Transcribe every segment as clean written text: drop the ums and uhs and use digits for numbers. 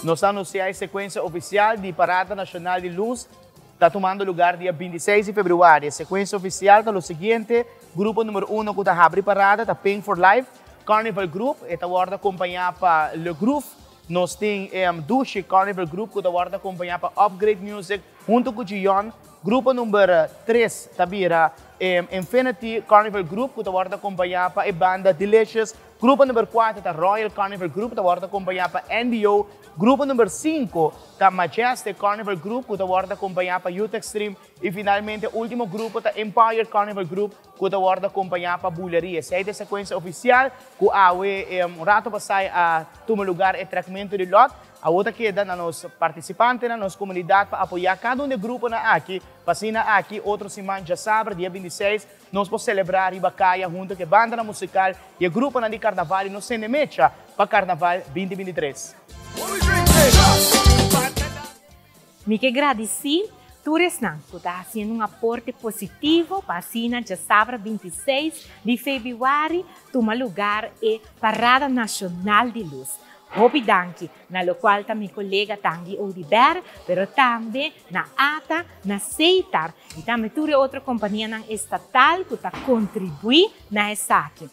Nos ta anuncia e secuencia oficial di Parada Nacional di Luz ta tumando lugar dia 26 di februari. E secuencia oficial ta lo siguiente: grupo number 1 cu ta habri parada ta Pink for Life Carnival Group, e ta wordo acompaña pa Le Groove. Nos tin Dushi Carnival Group cu ta wordo acompaña pa Upgrade Music hunto cu Gion. Grupo number 3 ta bira Infinity Carnival Group cu ta wordo acompaña pa e banda Delicious. Grupo number 4 ta Royal Carnival Group, ta wordo acompaña pa NDO. Grupo number 5 ta Majestic Carnival Group cu ta wordo acompaña pa Youth Extreme. Y finalmente ultimo grupo ta Empire Carnival Group cu ta wordo acompaña pa Buleria. Esey ta e secuencia oficial cu awe un rato pasai a tuma lugar e trekmento di lot. Awo ta keda na nos participantenan, nos comunidad pa apoya cada un di e gruponan aki pa asina aki otro siman djasabra dia 26 nos por celebra riba caya hunto cu e bandanan musical y e gruponan di carnaval y nos sende mecha pa Carnaval 2023. Mi ke gradisí tur esnan ku ta hasiendo un aporte positivo pa asina djasabra 26 di febrüari tuma lugar e Parada Nashonal di Lus. Hopi danki na lokual ta mi kolega Tangi Oduber, pero tambe na ata, na Seitar i tambe tur e otro kompanianan estatal ku ta kontribuí na esaki.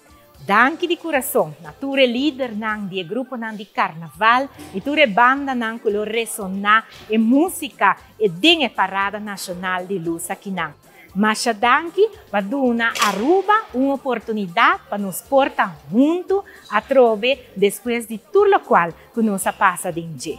Danki di kurason na tur e lidernan di e gruponan di karnaval i tur e bandanan ku lo resoná e músika e den e Parada Nashonal di Lus akinan. Masha danki pa duna Aruba un oportunidat pa nos por ta huntu atrobe despues di tur lokual ku nos a pasa den dje.